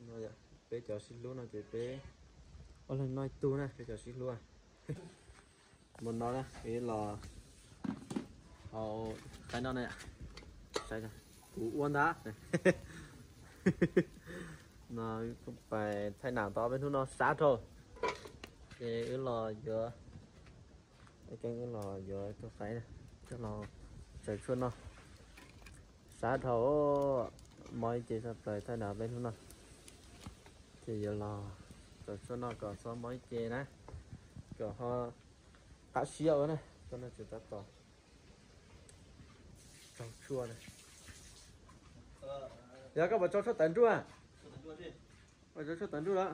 No yom, peb cov sib hlub no ces peb ob leeg noj ib tug na, peb cov sib hlub. Hmo no na, peb los hauv qaib no na, saib kuv ua ntag. No pais thaij nam tau peb hnub no sab dhau, ces wb los yuav, wb los yuav tus qaib coj los tsaws tshuaj noj. Sab dhau, mob ib ce tshaj plaws thaij nam peb hnub no, ces yuav los tsaws tshuaj noj kom txhob mob ib ce na, kom ho qab siab ua na, koj no tsis tab tom tsaug tshuaj na. Yog koj puas tsaug tshuaj tawv nruj? Puas tsaug tshuaj tawv nruj los?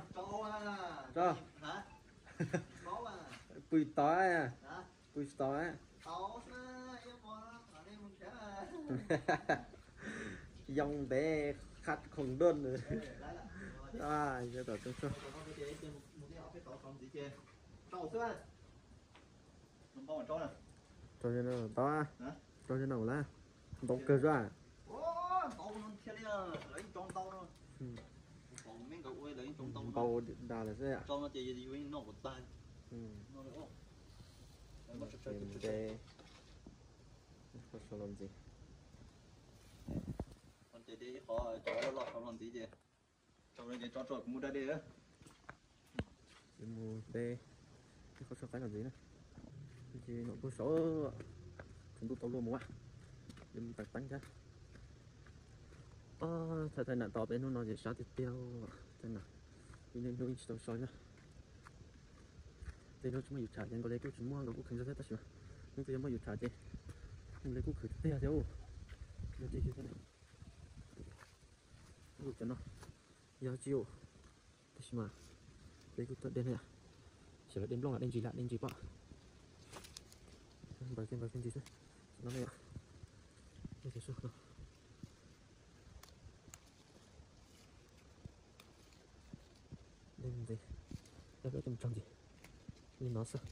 Pw tod, pw tod. Yoo ntev qhab khoom doj. Yog tom tsaug tshuaj. Tau, tau lawm, ntau kawg xwb. Ntau dag lawm xwb. Ntau ntxiv. Mus teb, qhov tso qaib los ntxiv na, ces nom puag saud, tsaus ntuj tau luaj mus, yuav mus teeb thiab. Thaij thaij nam tau peb hnub no ces sab tiag tiag, thaij nam, ib hnub tsis tau so na. Tej hnub tsis muaj yus tshav ces nkaus li kuj tsis muaj, nkaus kuj khwv ntxog thiab, tab sis mas hnub twg yog muaj yus tshav ces nkaus li kuj khwv tiag tiag. Yog ces yog thiab, cov no yog tsis yus, tab sis mas peb kuj tuaj de na yom, sawv daws de nplooj los de ntsis lam de ntsis pom. Npawg tej npawg tej ntsis xwb, no na yom, de ntsis no. De ntsis, de peb cov ntsis li no xwb.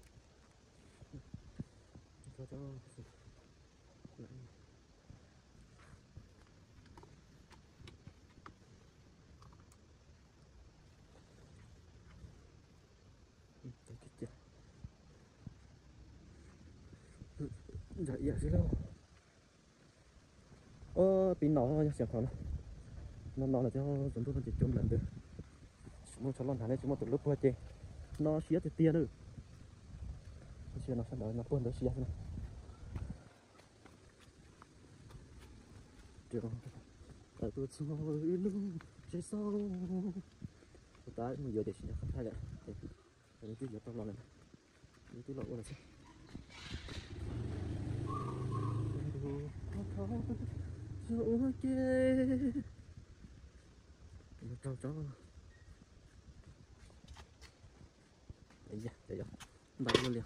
Ntawm iam xwb lauj. Ob peb no yog xiam qhov no, no no lawm thiab, tsaus ntuj no ces coob lawm ntawd. Tsis muaj tsho loj hnav ne, tsis muaj tus lub puag ces no siab tiag tiag lawm. Tab sis no sab nraud no puag ntawd siab xwb na. Tuaj txog wb lub tsev xauj, tab mus yuav tiam sis nco qab thaij lawm, nws twb yuav tau los lawm, nws twb los ua lawm xwb. Ua ke, rau tso, ntau luaj li.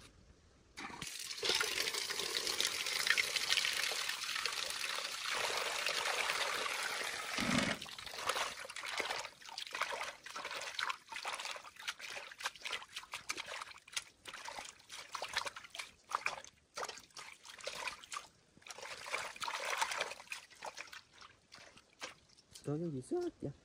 Rau yooj yim xwb tiag.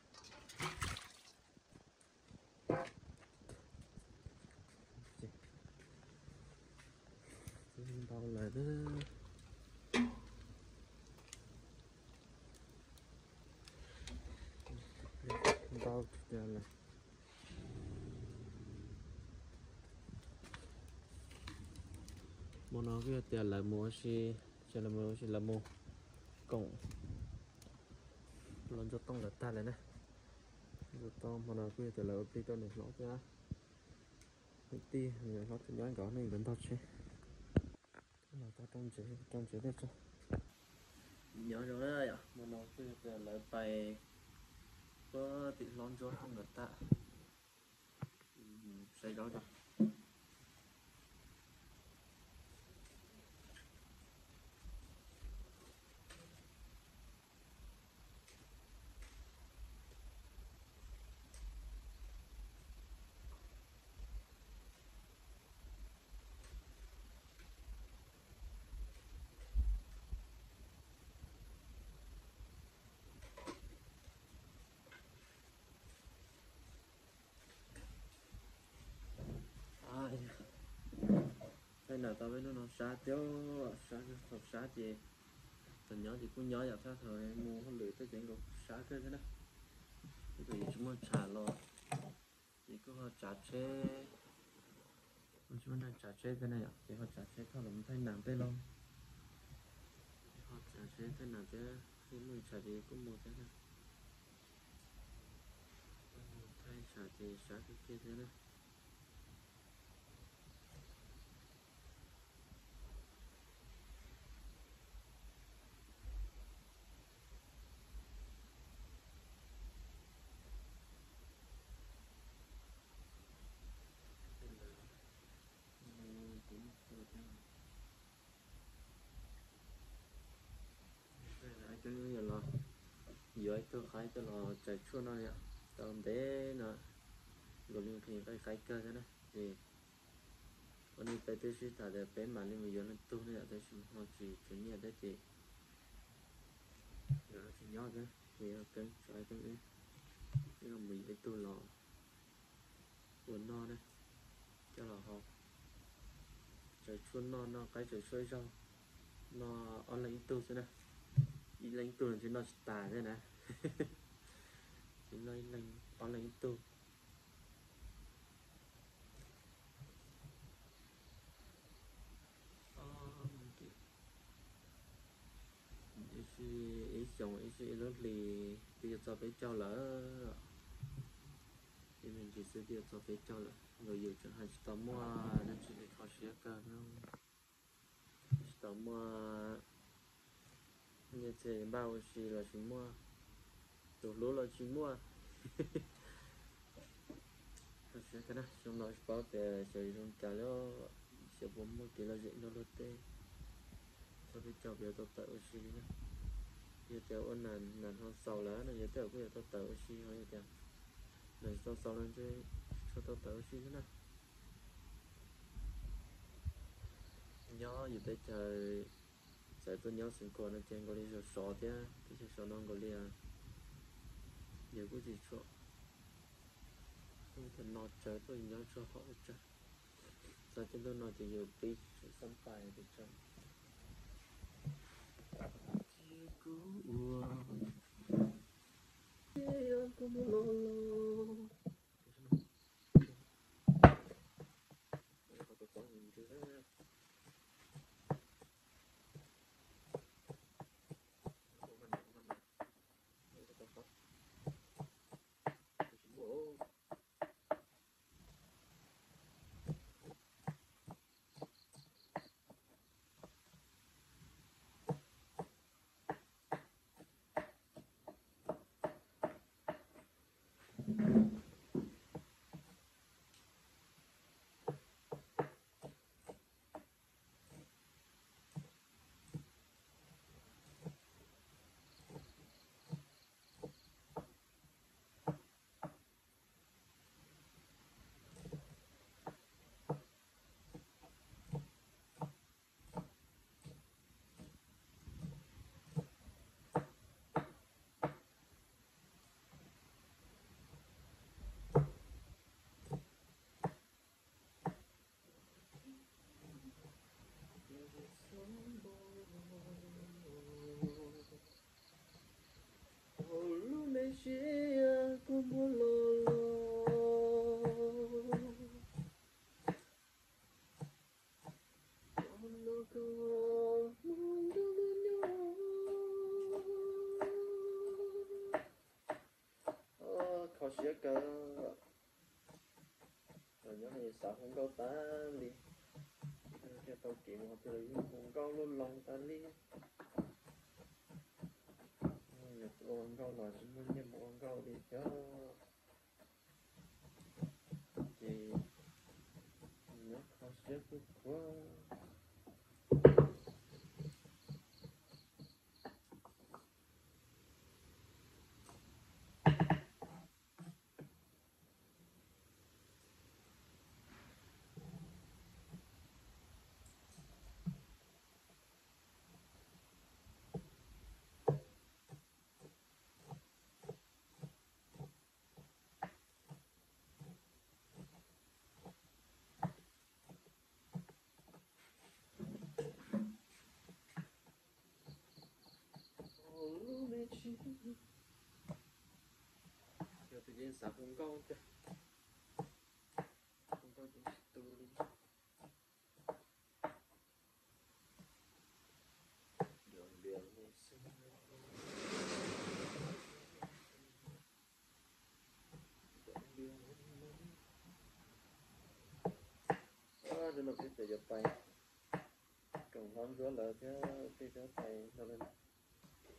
Ntau lawm, ntau tiag lawm. Hmo no kuj yog tias lawv mus ua si, lawv mus ua si, lawv mus koom los ntsuag tooj lawv tag lawm na. Ntsuag tooj hmo no kuj yog tias lawv ua plig rau niam hlob thiab niam tij, niam hlob tseem nyob nkawd neej nkawd ntog tsheb. Los tau rau ntsev, rau ntsev tej tso. Nyob zoo na yom, hmo no kuj yog tias lawv pais puag tim hlob ntsuag nkawd tag. Saib zaub tso. Tau peb hnub no sab thiab, sab thaum sab ces thaum nyob ces kuj nyob yom, tab thaum mus hauj lwm tej ces nkaus sab kawg thiab na. Ib tug yus tsis muaj tshav los ces kuj ho tsav tsheb, tsis muaj neeg tsav tsheb thiab na yom, ces ho tsav tsheb thauj los mus thaij nas tej los, ces ho tsav tsheb thaij nas thiab, muaj tshav ces kuj mus thiab na. Mus thaij tshav ces sab kawg kiag thiab na. Los yuav ib tug qaib tuaj los tsaws tshuaj no yom, tau ntev no nkaus li nqhis qaib qaib kawg thiab na. Ces ua nej peb twb sib tham tias peb mam li mus yuav leej tug ne yom, tab sis ho tsis tshuav nyiaj thiab ces nkawd tsis nyob thiab ces yog Keeb tso Keeb wb, wb los mus yuav ib tug los ua noj na, coj los hau, tsaws tshuaj noj, noj qaib tsaws tshuaj ib zaug, noj ob leeg ib tug xwb na. Ib leeg ib tug no tsis noj tsis tas thiab na. Tsis noj ib leeg, ob leeg ib tug. Ib xyoos ib xyoos ib lub hlis twb yuav txog peb caug lawm. Ib me ntsis xwb twb yuav txog peb caug lawm, nkaus yus tseem hais tsis tau muaj dab tsi li, kho siab kawg. Tsis tau muaj nyiaj txiag npaj ua si los tsis muaj, tus hlub los tsis muaj. Kho siab kawg na, xyoo no tsis paub tias xyov zoo cas li, xyov puas muaj kev lom zem nrog luag tej. Txog peb caug puas yuav tau tawm ua si li na. Yog tias ua nas hno xaus lawm no yog tej zaum kuj yuav tau tawm ua si, ho yog tias nas tsis tau xaus no ntshe tsis tshua tau tawm ua si thiab na. Nyob yus teb chaws, txawm tuaj nyob xeev Khuam no ces nkaus li sov sov thiab, teb chaws sov no nkaus li yus kuj tsis tshua, kuj tias no tsawg tuaj nyob tso hauv tsawg. Txog tej ntuj no ces yus pib xab pais pes tsawg. Cia kuv ua, cia kuv mus los los. Hauv lub me sia kuv muab los los. Kho siab kawg. Los nyob no xav hu nkauj tas li, thiaj tau kev mus qhov twg los yeej hu nkauj lub loo tas li. Yog tus ua nkauj los tsis muaj nyiaj mus ua nkauj li thiab, ces nyob kho siab khuj khuav. Yog tus yeej xav hu nkauj tiag, hu nkauj yeej tsis tu li. Hnub no peb tseem yuav pais koom hlob ntsuab lawv thiab tej cov pais no,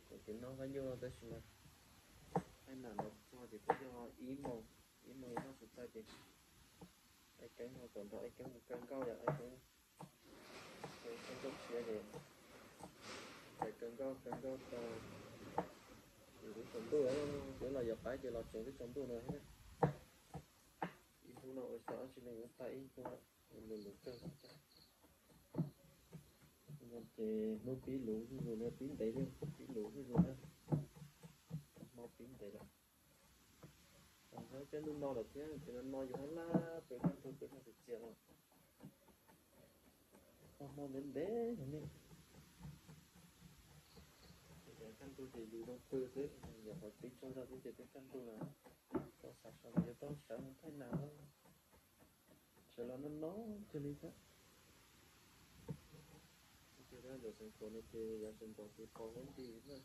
ces noj kab nyuj no tab sis mas thaij nam no txog ces twb yog ib moos, ib moos yuav noj tsis tag ces Ai Keeb ho kom nrog Ai Keeb mus kaw nkauj yom, Ai Keeb kaw nkauj tshiab ces pais kaw nkauj, kaw nkauj tau tsaus ntuj, twb los yuav qaib ces los tseev twb tsaus ntuj no thiab. Ib hnub no ua tsis tau dab tsi li, yuav tag ib hnub lawm, lus lus kawg xwb. Ces hnub pib luv zuj zus na, pib ntev li, pib luv zuj zus na, hmo pib ntev lawm. Hab cov ntuj no lawm thiab, ces no no yus hab laj pem kaj ntug pem no txias txias no. Hmo ntev ntev no ne. Ces kaj ntug ces yus zoo pw xwb, yog qhov pib tsaug zog xwb ces peb kaj ntug na, tau xav sawv los yuav tau sawv mus thaij nam, sawv los no no kawg li thiab. Ces yuav xeev khuam no ces yav sawv ntxov ces pos huab nti na.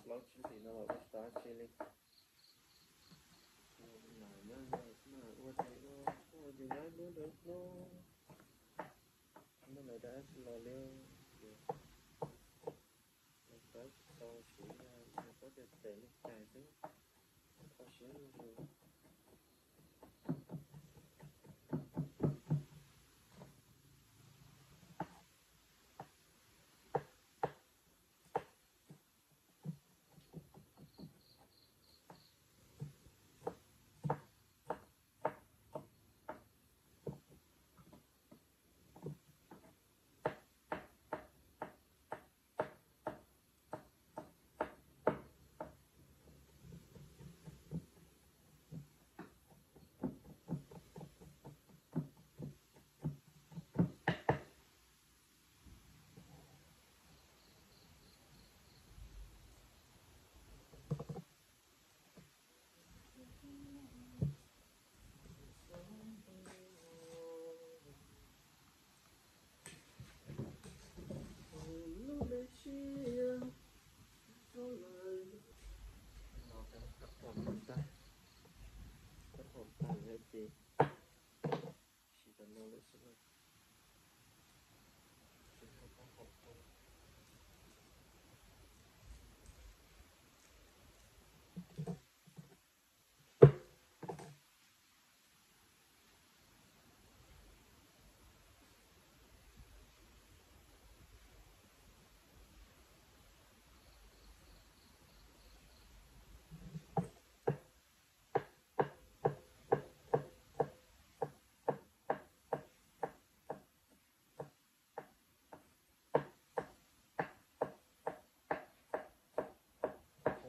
Plaub tsib hlis no los ua tsis tau dab tsi li. Ua ces ua, ua ces nyob ib hnub rau ib hnub, muaj lawv dab tsi los li, ces tab tsis tau siv, tab tias tes li cais xwb, tau siv zuj zus.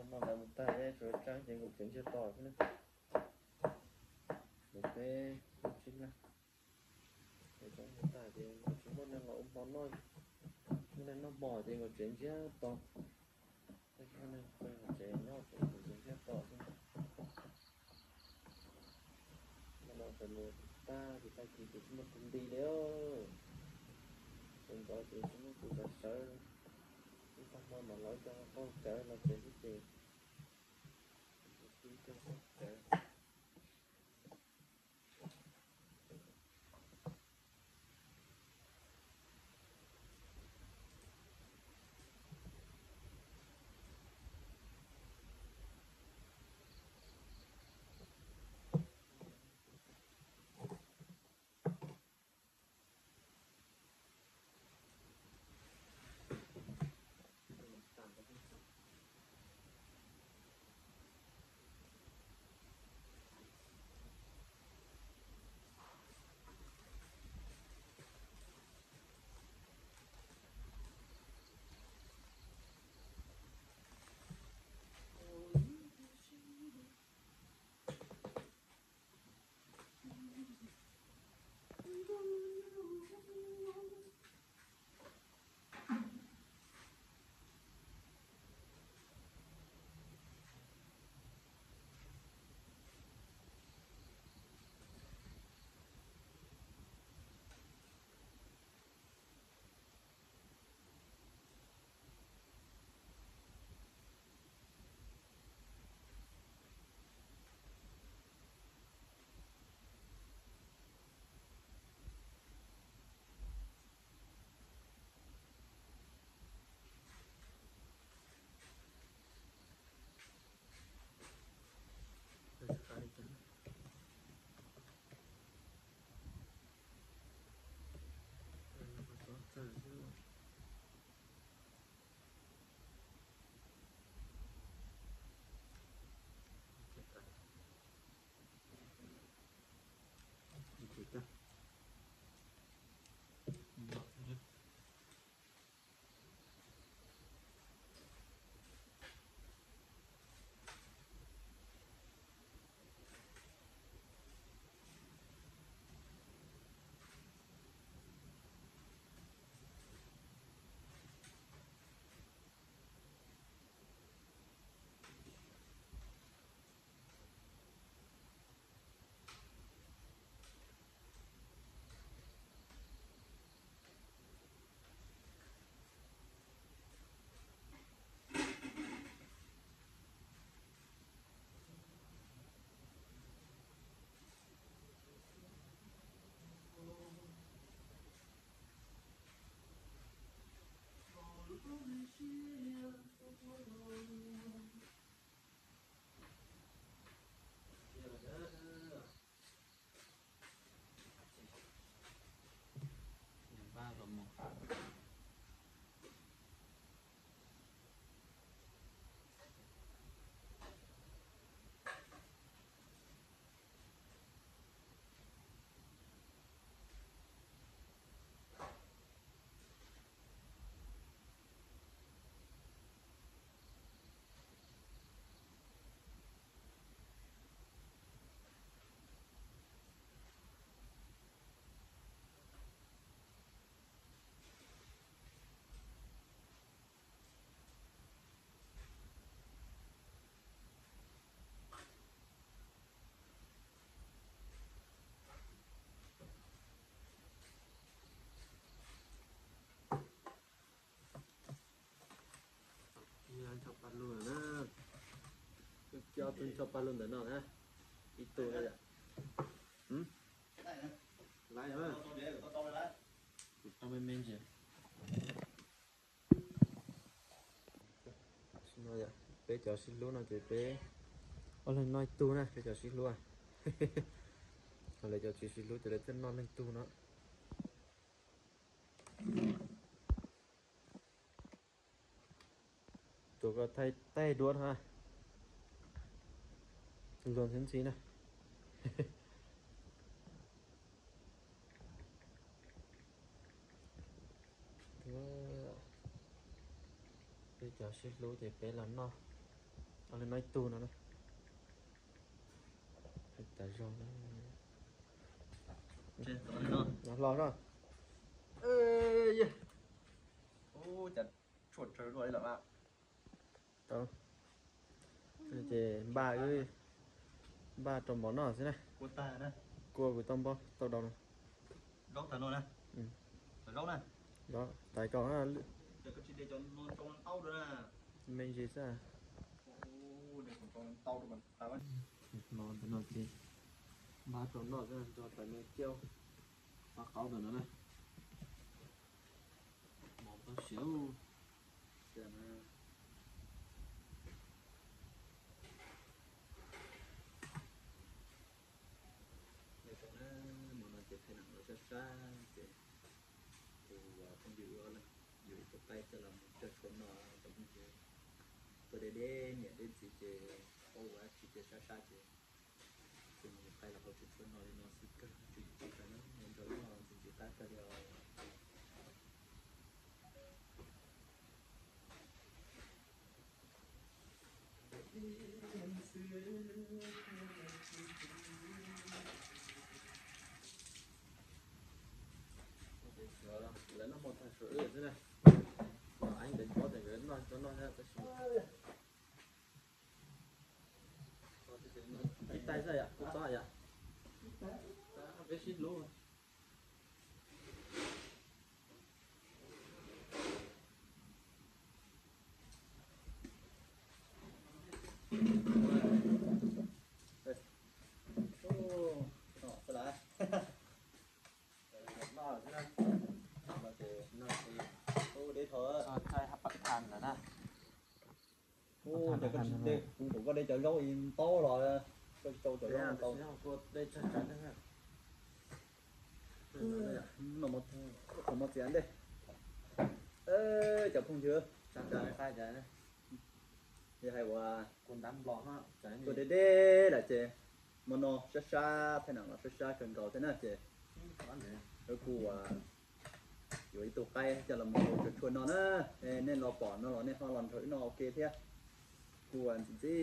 Ua no lawv mus tag, tsuas tsaib ces nkaus tsev ntsiag to xwb na. Ces peb lub tsib laj, ces tsaib mus tag ces nkaus tsis muaj neeg los ua hmo noj, muaj neeg noj hmo ces nkaus tsev ntsiag to. Tej neeg pw hauv tsev nyob hauv tsev nkaus tsev ntsiag to xwb. Hmo no sawv mus tag ces tag kis ces tsis muaj tus nti li. Sawv ntxov ces tsis muaj tus sawv sawv. Ib tag hmo mam los ib co qaug cawv los tsev xwb ces ib co qaug cawv. Ncho paj lug na. Coj tus ncho paj lug ntawm no na. Ib tug na yom. Laiv, kuv tau me me ntsis. Peb cov sib hlub no ces peb, ob leeg noj ib tug na, peb cov sib hlub. Ho lawv cov tsis sib hlub ces lawv thiaj noj leej tug no. Tus ko thaij taig duab no, luag ntxhi ntxhi na. Peb cov sib hlub ces peb los noj, ob leeg noj ib tug no na. Tas zog na. Hlo no. Ces npaj, npaj rau mov noj xwb na. Kua kuv tau npau tau daus no. Tais kaus me ntsis xwb. Ntawm no ces npaj rau noj xwb, nrog tais me cauj, pab qaub ntawm no na. Mov tau siav. Hmo no ces thaij nam los sab sab ces kuv phooj ywg wb ob leeg yuav ib tug qaib coj los mus cuab tshuaj noj cov phooj ywg. Tuaj deb deb niam deb txiv ces paub ua dab tsi ces sab sab ces kuv mus yuav qaib los hau cuab tshuaj noj li no xwb kawg, tsw tsw kawg na, nrog wb noj ntxim ntxim qab kawg li os. Lawv noj hmo tag suav wb xwb na. Los eeb tes pob tes nkawd noj tso noj thiab tab sis ib taig xwb yom, kub txob yom. Peb sib hlub. Txaij hab pab than lawm na. Kuv thaum koj de cov zaub ntau los koj tsis tau cov zaub ntau. Noj mov txias ntej. Cov phooj ywg, yog hais uas tuaj deb deb lawm ces hmo no sab sab, thaij nam los sab sab kawg nkaus thiab na ces wb kuj yuav ib tug qaib coj los mus hau cuab tshuaj noj na. Nej los pom no los nej ho los nrog wb noj ua ke thiab. Kuj ntxim ntxim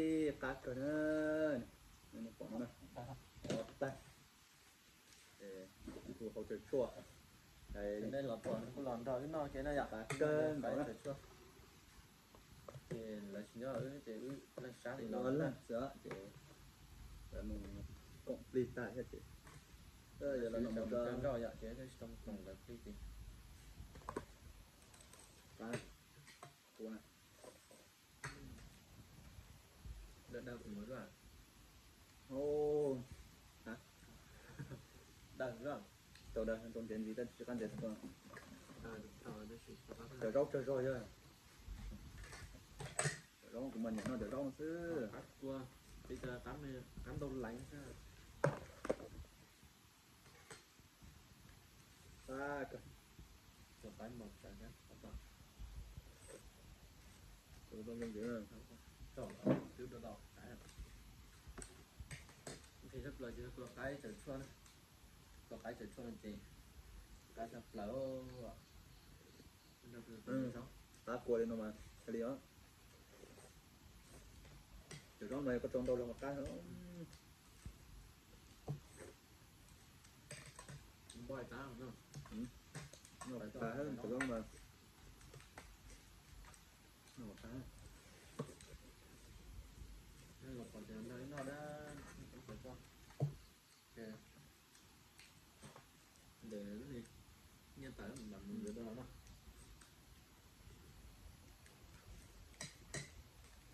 qab kawg na. Nej pom no na, tag, kuj hau cuab tshuaj. Nej los pom kuj los nrog wb noj ua ke na yom, qab kawg nkaus na. Ces lawv tsis nyob wb ces wb leej sab li no leej xwb ces lawv mus koom plig tag thiab ces yog lawv mus nkauj yom ces thiaj tsis tau koom lawv plig ces. Dawb dawb kuv mus luaj. Dawb luaj. Tau dawb rau ntev ntxiv tab sis qab ntev xwb. Cov zaub tsawg zog yog. Kuv mas nyiam noj cov zaub no xwb. Qab kua, qab ntau laiv xwb. Tus qaib npaum tsawv thiab. Tus tau zoo ntxiv na. Twb rau tau qaib. Nqhis tshaj plaws ces tua qaib tsaws tshuaj na. Tua qaib tsaws tshuaj no ces qab tshaj plaws. Qab kua li no mas hais li os. Cov zaub no yog koj tsau ntau los mas qab. Noj qab cov zaub mas. Noj qab. Ntes nyiaj tawm mam mus yuav rau no na.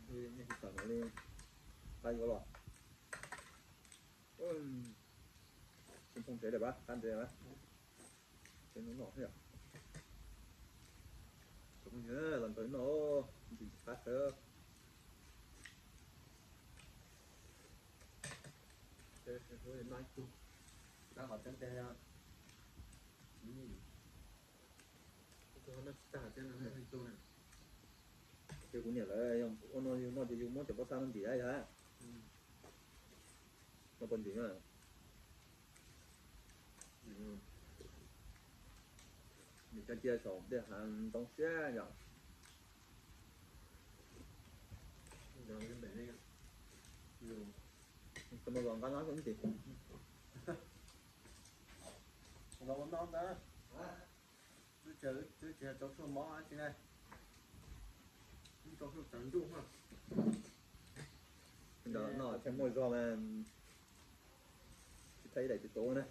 Nyiaj tsis tawm mam li pab yuav los. Phooj tsev lawm pab, qab ntxiv lawm. Tsev no noj thiab. Cov phooj ywg los nrog noj, ntsis qab kawg. Ces kuv niam lawv ua no yus noj ces yus muab cov pob xab no ntim yog no puas ntim na. Nws cov cia saum tej hav ntoo siab yom. Tus no los nqa no ntim. Los ua noj ntag. Twb tsis, twb tsis tau tshuaj mov tsi ne. Tau tshuaj tsaws ntuj. Noj thiaj muaj zog mas tsis thaij ib daim tus tod na.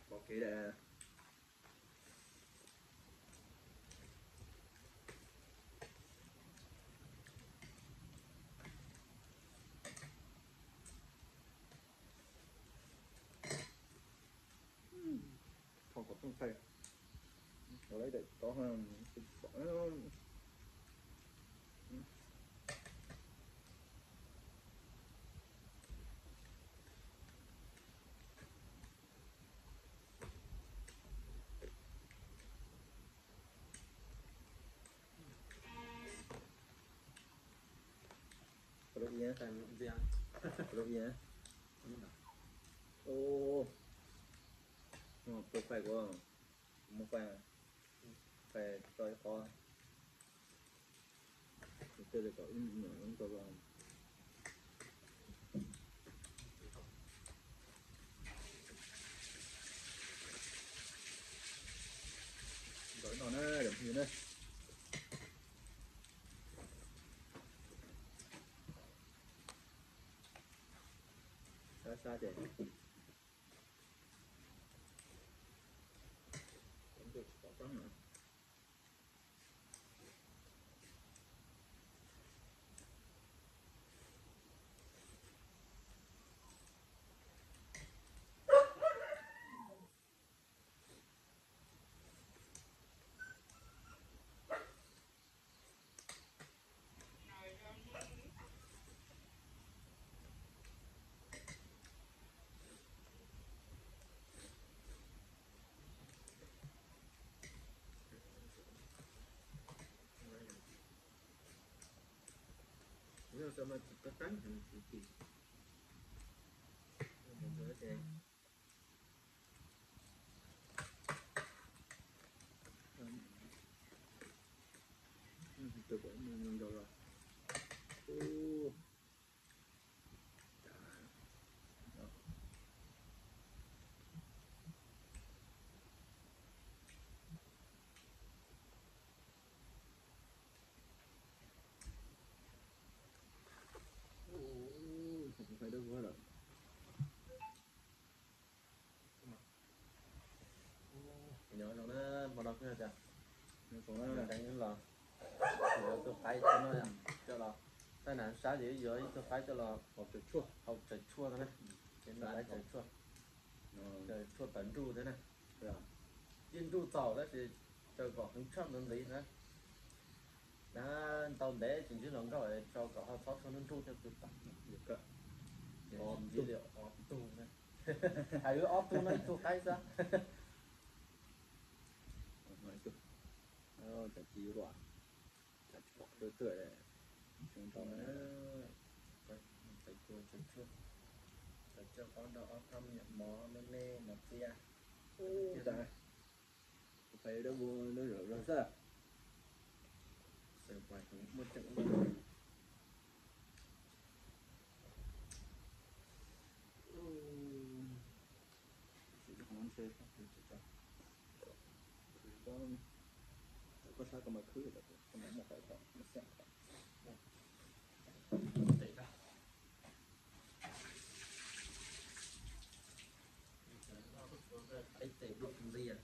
Pom kev lawm. Thom kom pheej thaij, los lawv daim tod pom. Ua lub iab, ua lub iab. Ua, tua fais kuv, kuv muab fais, fais tso ib qho. Tej li kom ib me nyuam zoo rau los. Nkaum no na, cov phooj ywg na. Sab sab ces tsis pom tsob na. Nyob zoo na, hmo no kuj yog tias los yuav tus qaib coj los, tab nas sab ces yuav ib tug qaib coj los haus tsaws tshuaj na, ces qaib tsaws tshuaj, tsaws tshuaj tawv nruj thiab na. Yeej nruj txaus tab sis tsaws kom heev tshaj ntawd ntxiv na. Na, ntau ntev tsis ntsib hluas nkauj, tsaws kom ho txhob tshua nruj nruj thiab kwv tag. Tsis ntsib li ob tug na. Hais wb ob tug no ib tug qaib xwb. Cov ci ua, cov ci pom tuaj tuaj, tseem tau. Cov cua, cov cua, cov cua qaub nrog ob khob me nyuam mov me me mov txias. Kuv pais dab vua lub zos zog xwb. Xav pais muaj tseem. Koj sab koj mas khwb, koj mas muaj qhov muaj xiam. Ib tes nplooj ntxias,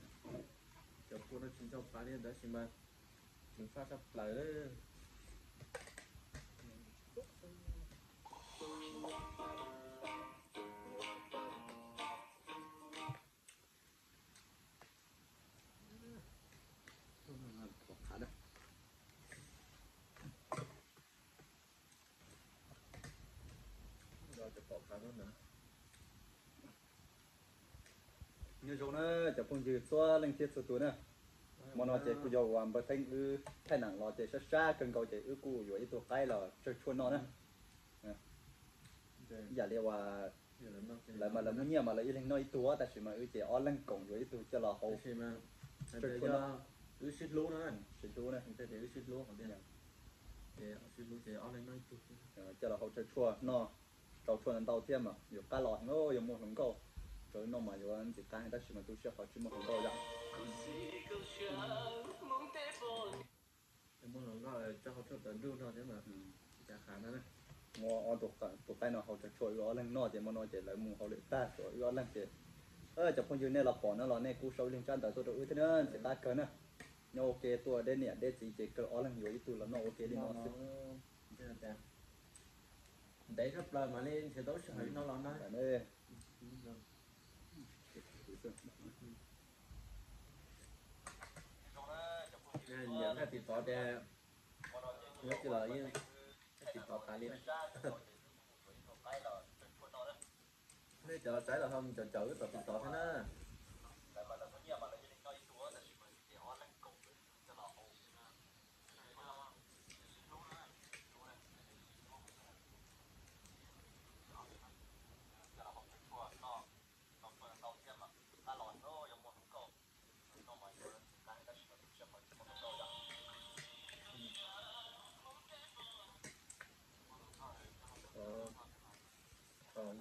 cov kua no tsis ntau plaws li tab sis mas ceev faj tshaj plaws. Nyob zoo na cov phooj ywg txhua leej thiab txhua tus na. Hmo no ces kuj yog uas npawg Theeb wb thaij nam los ces sab sab kawg nkaus ces wb kuj yuav ib tug qaib los tsawg tshuaj noj na. Ib yam li uas lawv mas lawv muaj nyiaj mas lawv ib leeg noj ib tug tab sis mas wb ces ob leeg koom yuav ib tug coj los hau. Wb sib hlub na, sib hlub na, wb sib hlub, sib hlub ces ob leeg noj ib tug, coj los hau tsawg tshuaj noj, rau tshuaj ntau thiab mas yuav qab los heev, yuav muaj hluas nkauj. Rau wb noj mas yuav ntxim qab tab sis mas tu siab qhov tsis muaj hluas nkauj yom. Muaj hluas nkauj coj hau tshuaj tawv nruj noj thiab mas cas qab na. Muaj ob tug qaib no hau tsawg tshuaj wb ob leeg noj ces hmo no ces lawv mus hauj lwm tag ces wb ob leeg ces, cov phooj ywg nej los pom no los nej kuj sau ib leeg tsab ntawv tuaj rau wb thiab na, ntxim qab kawg na. Nyob ua ke tuaj deb niam deb txiv ces kawg ob leeg yuav ib tug los noj ua ke li no xwb. Ntev tshaj plaws mam li nrhiav tau sij hawm no los na. Nyiam tsis tau ces, nyob tsis los yeej tsis tau tas li. Nej cov saib los ho mus caum caum wb tom TikTok thiab na.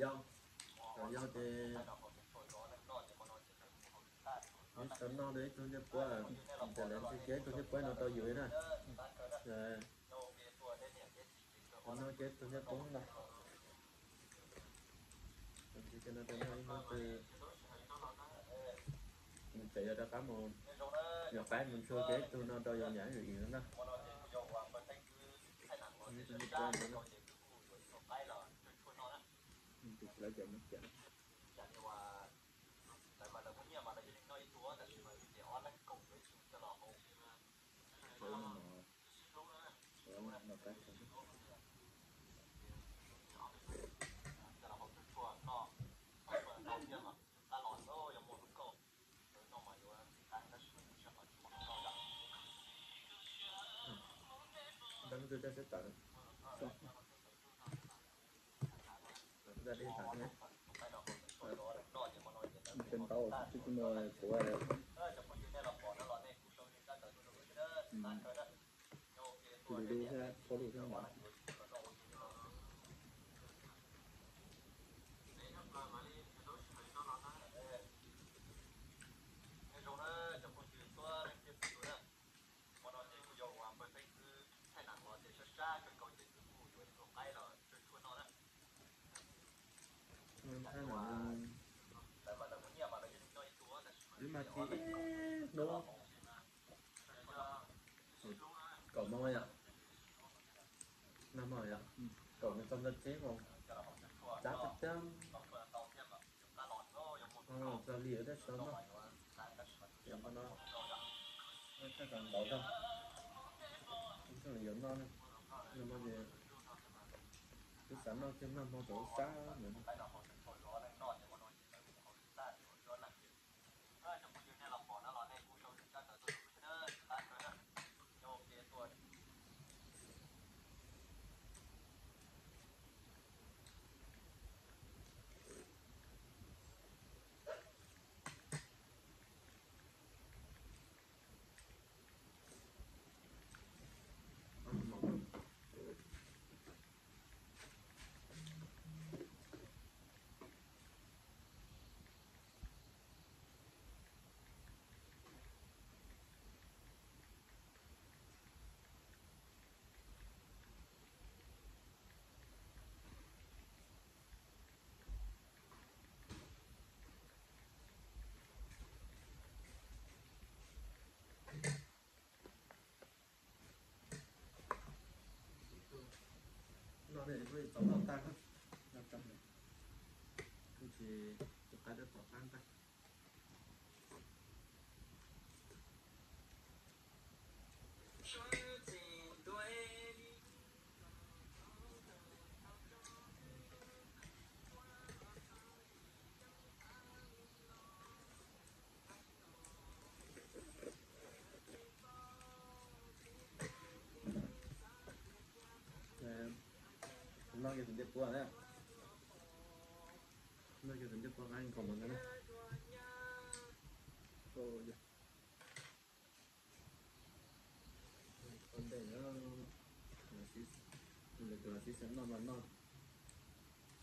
Yog, yog ces wb sawv noj rau ib tug ncej puab, ces lawv ntshe cia ib tug ncej puab no rau yus na. Noj cia ib tug ncej puab ntag. Cia no rau noj ib hnub twg mus tsev yuav rov qab mus, yuav qaib mus ntshua cia ib tug no rau yus nyiam yus ib hnub na. Ib tug ncej puab no. Tus tsis lawv cov muab ciam. Ntawm no tus coj sib tawm. Ntawm no tseem ntau, tsis muaj txhua. Tus lus thiab, txhua lus thiab. Wb mas thib ib hnub kaum moos yom, nag hmo yom, kaum moos txog ntawm tsib moos, tsab tiag tiag, txog li tab sis noj. Yog qhov no, thaj tsam ntau zog, yuav noj, noj ces kuv xav noj kiag noj hmo rau sab ntawd. No ne, txaus noj tag, noj tag, kuj tsis, tus qaib twb tom qab ntag. Noj kiag tus ncej puab na. Noj kiag tus ncej puab qab nkaus mas na. Ua ntej na, lawv tus los sib xeem noj mas noj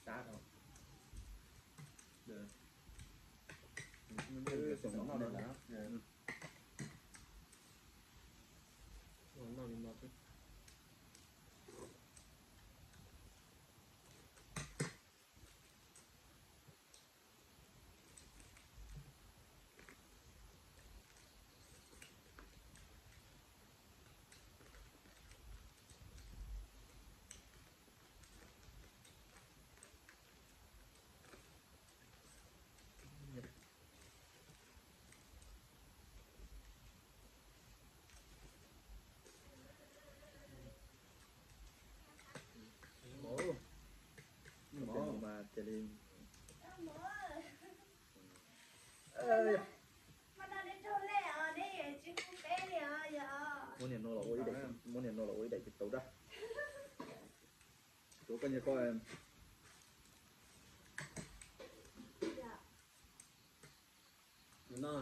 sab rau. Xeem noj lawm, noj li no xwb. Mov, mov mas cia li. Muab niam no los ua ib daim tsis tau dab. Tuav koj nyias koj. No,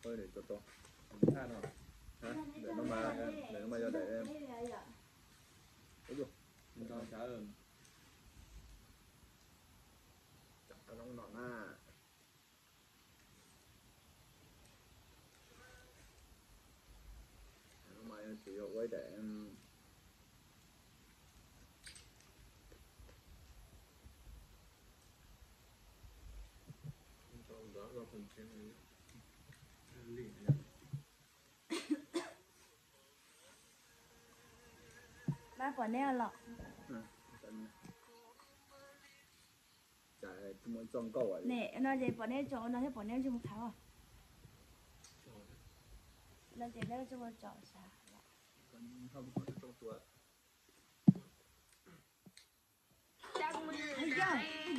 ua daim tau tau. Thaj no, daim no mas, daim no mas yog daim. Ua, nto sawv. Cov qab zoo no na. Mas tsuas yog ua ib daim. Mab pom neb los? Txoj nkauj ne no ces pom neb tso no thiab pom neb tsis mus qhav. No ces neb tsis mus tso xav. Yog,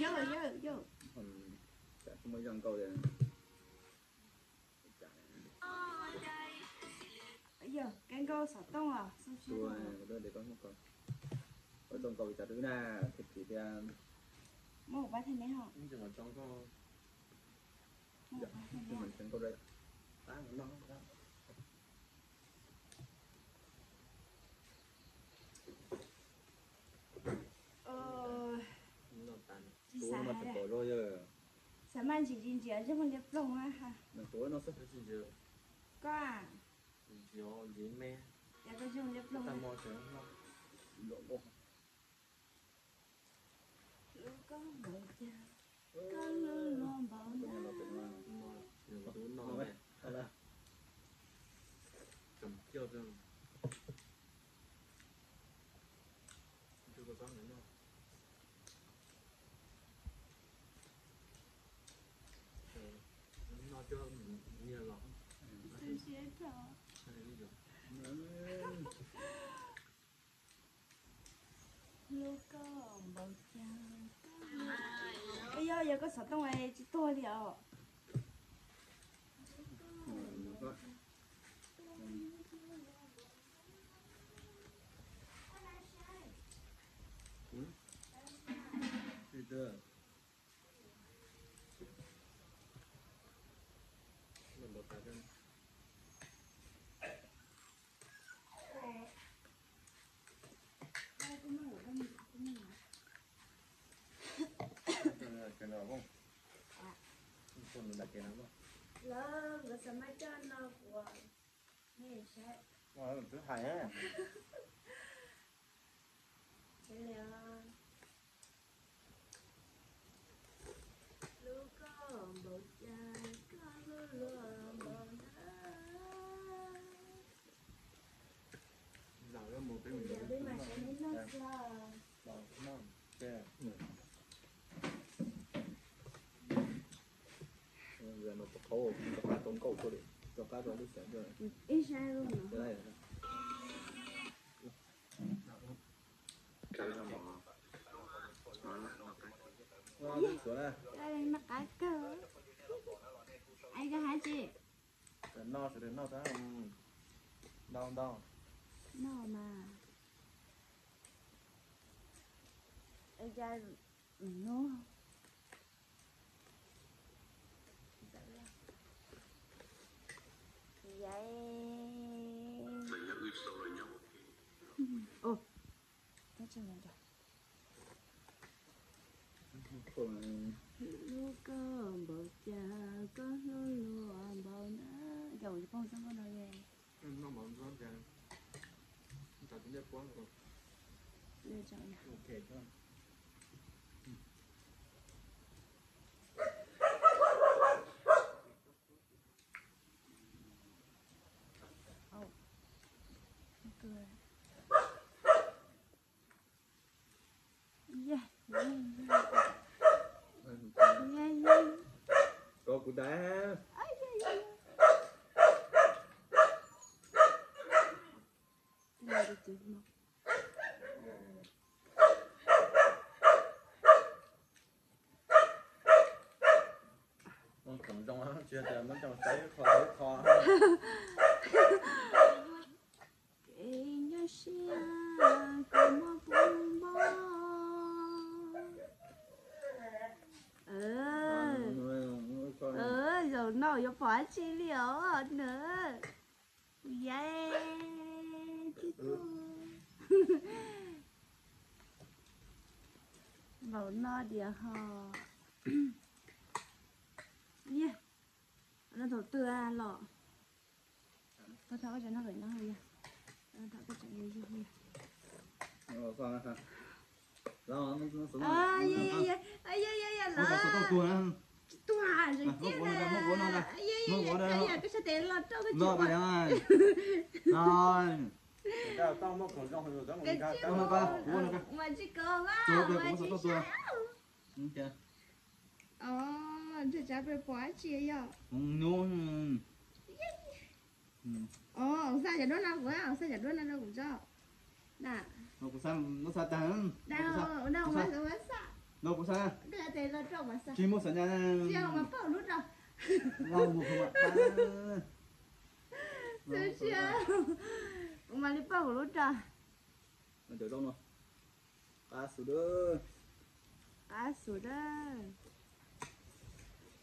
yog, yog, yog. Muaj zaj nkauj. Yog kev nkauj xov tooj os. Ua zoo nkauj li cas twb na, phim phim tias. Muaj pab thiab neb ho. Tsis xav, xav mas ntsim ntsim ntsia zeb mus ntiaj ploog. Koj, koj zeb mus ntiaj ploog. Koj lub luag npaum no. Coj nyiaj los. Lub koj npaum cas, yog, yog koj xov tooj tsis tuag li os. Lawv nkawd xav mas coj no kuv, nej saib. Twb hais. Lub koj npaum cas, koj hlub luag npaum ntawd. Peb mam sawv neb noj xwb. Ib sab no. Noj qab kawg. Ai, koj hais tsis? Noj sawv daws noj, ntau ntau. Noj mas. Yai. Ua, lub koj npaum cas, koj hlub luag npaum ntawd. Cas ua tsis poob txoj nkauj no li. Kuv tas. Muaj khoom zoo tsis yog tias muab coj saib ib qho ib qho. Kev nyuaj siab koj muab pub npog. Zaum no yuav pom dab tsi li os na. Yai, tib tug npaum no diam ho. Yog no thaum twg los? Thaum koj tseem noj lawm no yog, thaum koj tseem yug yug. Tuag, tuag, koj tsis tes los rau koj tsis ua. Mas tsis kov mas tsis sab. Ntshe tsab pem pom dab tsi yog. Os, xa cov duab no kuv, xa cov duab no rau kuv tso. Kuv xa, kuv xa tag. Tsis muaj xav nyas. Mas pab lub rau. Kuv mam li pab kuv lub rau. Qab xus dab, qab xus dab.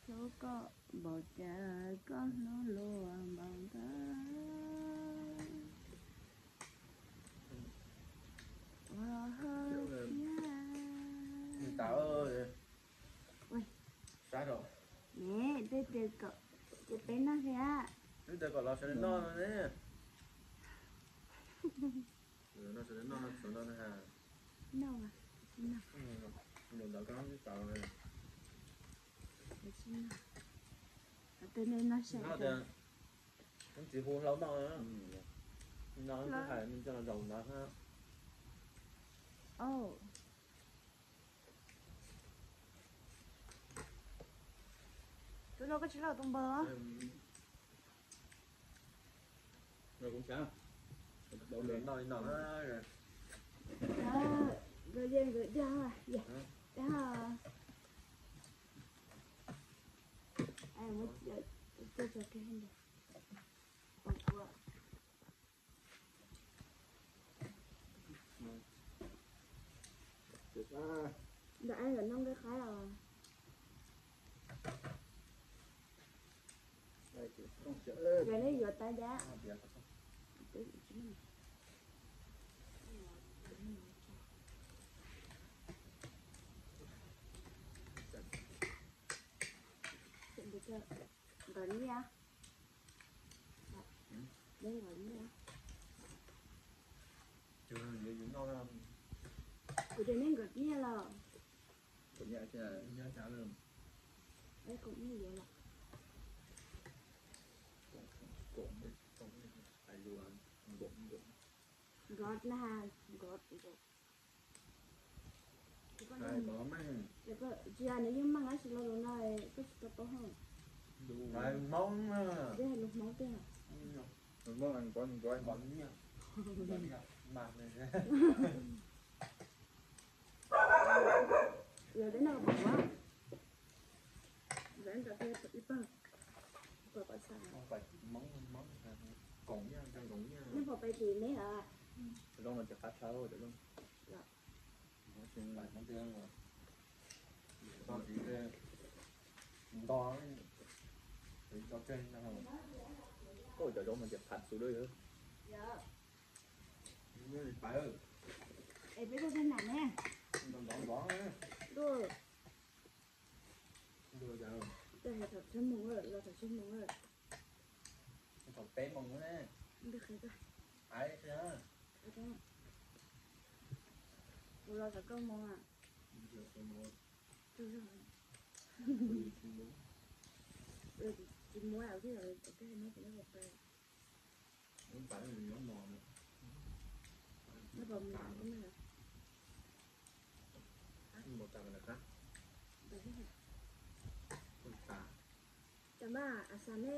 Hlub koj npaum cas koj hlub luag npaum ntawd. Ua ho thiab. Sab rau. Ne, tej tias kom, ces peb noj thiab. Twb tias kom los sawv daws noj no ne. Los sawv daws noj, sawv daws noj. Noj mas, noj. Mus ntawd koj twb tau. Twb nej noj sawv daws. Tsis hu hlau noj. No twb hais me ntsis zaum ntawd. Tus no koj tsis loj tus npawg. Nkawd yeej nkawd dag, dag. Ntawm ai lawm no nqaij qab os. Yog nej yuav tab dab. Nqaij nyiaj. Nqaij nyiaj. Kuv tias neb nkawd nyiaj los. Kuv nyiaj thiab. Nyiaj thiab lawm. Es kuv nyiaj yuav los. Kuv, kuv, kuv, hais lus nkaum nkaum. Nkawd na, nkawd, nkawd. Tsis yog nws yeej meej tab sis lo lus no koj tsis tau paub. Hais Hmoob na. Hais lus Hmoob tiag. Hmoob nkaum nkaum nyiaj. Yog tej no pom ib pawg, pom pom txha. Neb pom pais tim neb hov. Zoo no ces qab tshaj cov zoo. Tso tiv, nto, tso tseg. Koj cov zoo no ces qab xu lawm. Es peb tuaj txog nram ne. Nto nto nto. Thaum tsawg moos lawm, los thaum tsawg moos lawm? Thaum peb moos ne. Kuv los thaum kaum moos. Tsis muab, tsis muab. Cov mas a xav ne,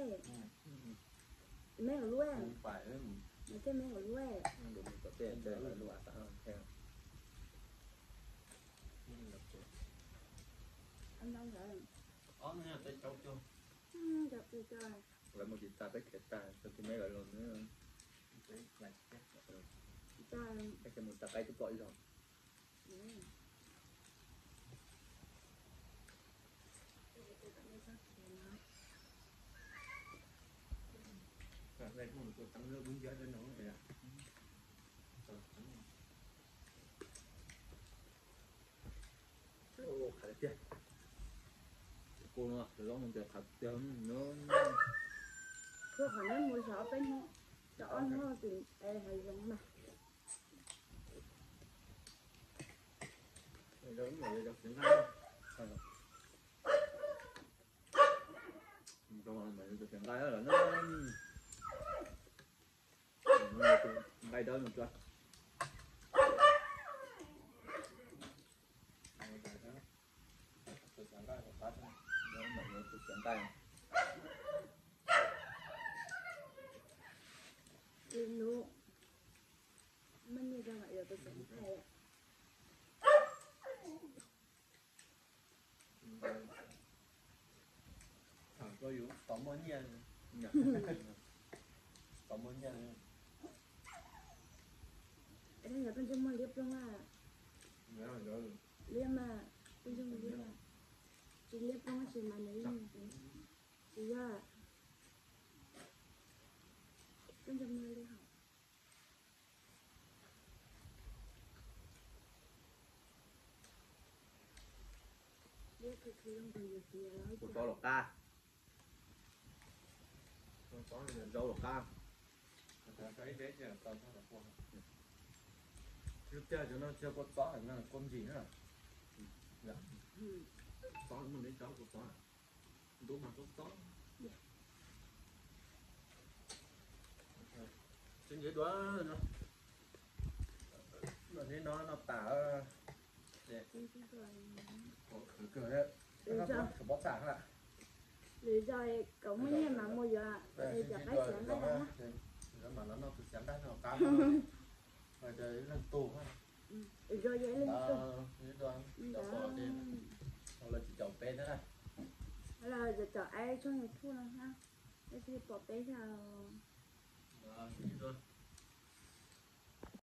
me hauv lub, mas tej me hauv lub. Lawv mus tsis tas peb khiav tag, tag kis me lawv los. Peb khiav mus tag qaib twb ploj ib zaug. Qhov tiag, qhov tiag. Kuv qhov neb mus xyov ob peb hnub, xyov ob hnub tim es hav zoov mas. Nqaij dawb no tso. Ib hnub muaj nyiaj tau mam yuav tus xeem ntxhais. Thaum koj yus tsis tau muaj nyiaj, tsis tau muaj nyiaj. Es yog koj ntsej muag liab ploog a? Liab mas, koj ntsej muag liab mas. Tsis liab ploog tsis mas nws yeej tsis yog. Koj ntsej muag liab hos. Kuv txob los qab. Zaub los qab. Ib tiag cov no tsis yog kua txob, kua ntsis na. Txob muaj neb tsob kua txob. Ntub mas txob txob. Tsis ntev dua no, neb no no tas. Khwv kawg, tshuav pob txha na. Lwm zaus kom muaj nyiaj mas mus yuav cov qaib xyav nqaij no na. Mas no noj tus xyav nqaij no qab, leej tug, zos yog leej tug. Lawv tsis caum peb thiab na. Lawv caum aib tshooj YouTube no na, peb thiaj pom peb thiab.